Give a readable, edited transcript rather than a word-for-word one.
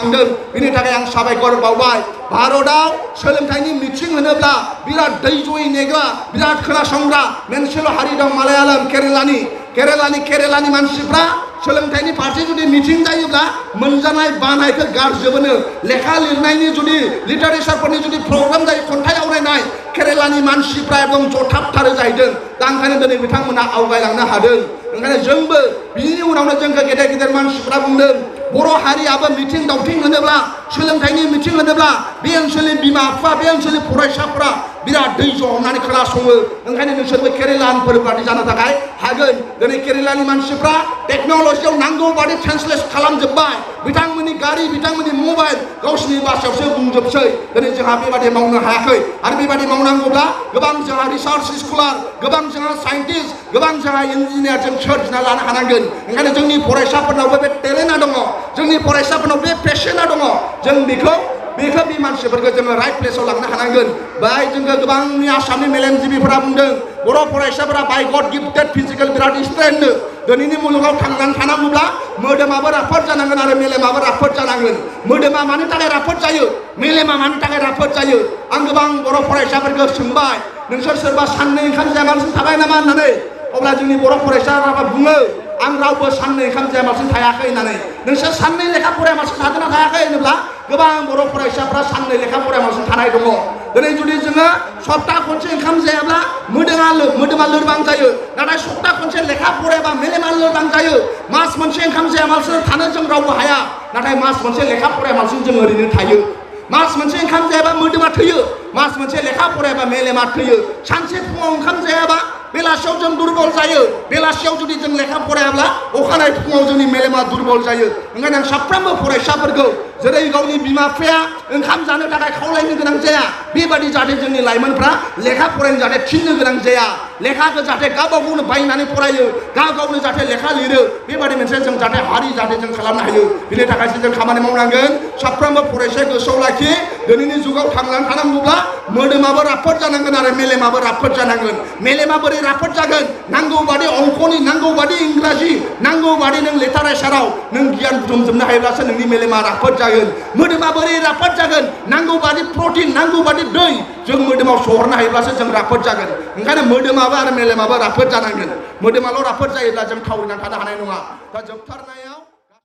बिनि थाखाय आं साबायखर बावबाय भारताव सोलोंथाइनि मिथिं होनोब्ला बिराद दैज'यै नेग्रा बिराद खोनासंग्रा मोनसेल' हारि दं मालायालाम केरेलानि मानसिफ्रा सोलोंथाइनि फारसे जुदि मिथिं जायोब्ला मोनजानाय बानायखौ गारजोबोनो लेखा लिरनायनि जुदि लिटारेचारफोरनि जुदि प्रग्राम जायो खन्थाइ आवरायनाय केरेलानि मानसिफ्रा एकदम जथाबथारो जाहैदों दा ओंखायनो दिनै बिथांमोना आवगायलांनो हादों ओंखायनो जोंबो बिनि उनावनो जोंखौ गेदेर गेदेर मानसिफ्रा बुंदों बर' हारियाबो मिथिं दावथिं होनोब्ला सोलोंथाइनि मिथिं होनोब्ला बे ओनसोलनि बिमा बिफा बे ओनसोलनि फरायसाफोरा बिराद दैज' हमनानै खोनासङो ओंखायनो नोंसोरबो केरेलानफोर बादि जानो थाखाय हागोन दिनै केरेलानि मानसिफ्रा टेक्न'लजियाव नांगौ बादि ट्रेन्सलेट खालामजोब्बाय बिथांमोननि गारि बिथांमोननि मबाइल गावसिनि भाषायावसो बुंजोबसै दिनै जोंहा बेबादि मावनो हायाखै आरो बेबादि मावनांगौब्ला गोबां जोंहा रिसार्च स्कलार गोबां जोंहा साइन्टिस्ट गोबां जोंहा इन्जिनियार जों सोरजिना लानो हानांगोन ओंखायनो जोंनि फरायसाफोरनावबो बे टेलेन्टआ दङ जोंनि फरायसाफोरनाव बे पेशनआ दङ जों बेखौ बे मानसिफोरखौ जोङो राइट प्लेसाव लांनो हानांगोन बाय जोङो गोबांनि आसामनि मेलेमजिबिफोरा बुंदों बर' फरायसाफोरा बाय गड गिफ्टेड फिजिकेल बिराद स्ट्रेंथ दिनैनि मुलुगाव थांनानै थानांगौब्ला मोदोमाबो राफोद जानांगोन आरो मेलेमाबो राफोद जानांगोन मोदोमा मानि थाखाय राफोद जायो मेलेमा मानि थाखाय राफोद जायो आं गोबां बर' फरायसाफोरखौ सोंबाय नोंसोर सोरबा साननै ओंखाम जायालासिनो थाबाय नामा होननानै अब्ला जोंनि बर' फरायसाफोरा बुङो आं रावबो साननै ओंखाम जायालासिनो थायाखै होननानै नोंसोर साननै लेखा फरायालासिनो थादोंना थायाखै होनोब्ला गोबां बर' फरायसाफ्रा साननै लेखा फरायालासिनो थानाय दङ दिनै जुदि जोङो सप्ता खनसे ओंखाम जायाब्ला मोदोमा लोरबां जायो नाथाय सप्ता खनसे लेखा फरायाबा मेलेमा लोरबां जायो मास मोनसे ओंखाम जायालासिनो थानो जों रावबो हाया नाथाय मास मोनसे लेखा फरायालासिनो जों ओरैनो थायो मास मोनसे ओंखाम जायाबा मोदोमा थैयो मास मोनसे लेखा फरायाबा मेलेमा थैयो सानसे फुङाव ओंखाम जायाबा बेलासियाव जों दुरबल जायो बेलासियाव जुदि जों लेखा फरायाब्ला अखानायै फुङाव जोंनि मेलेमा दुरबल जायो ओंखायनो आं साफ्रोमबो फरायसाफोरखौ जेरै गावनि बिमा बिफाया ओंखाम जानो थाखाय खावलायनो गोनां जाया बेबादि जाहाथे जोंनि लाइमोनफ्रा लेखा फरायनो जाहाथे थिननो गोनां जाया लेखाखौ जाहाथे गावबा गावनो बायनानै फरायो गावनो जाहाथे लेखा लिरो बेबादि मोनसे जों जाहाथे हारि जाहाथे जों खालामनो हायो बिनि थाखायसो जों खामानि मावनांगोन साफ्रोमबो फरायसाया गोसोआव लाखि दिनैनि जुगाव थांनानै थानांगौब्ला मोदोमाबो राफोद जानांगोन आरो मेलेमाबो राफोद जानांगोन मेलेमा बोरै राफोद जागोन नांगौ बादि अंकनि नांगौ बादि इंराजि नांगौ बादि नों लिटारेचाराव नों गियान बुथुमजोबनो हायोब्लासो नोंनि मेलेमा राफोद जागोन मोदोमा बोरै राफोद जागोन नांगौ बादि प्रटिन नांगौ बादि दै जों मोदोमाव सहरनो हायोब्लासो जों राफोद जागोन ओंखायनो मोदोमाबो आरो मेलेमाबो राफोद जानांगोन मोदोमाल' राफोद जायोब्ला जों थावरिनानै थानो हानाय नङा दा जोबथारनाया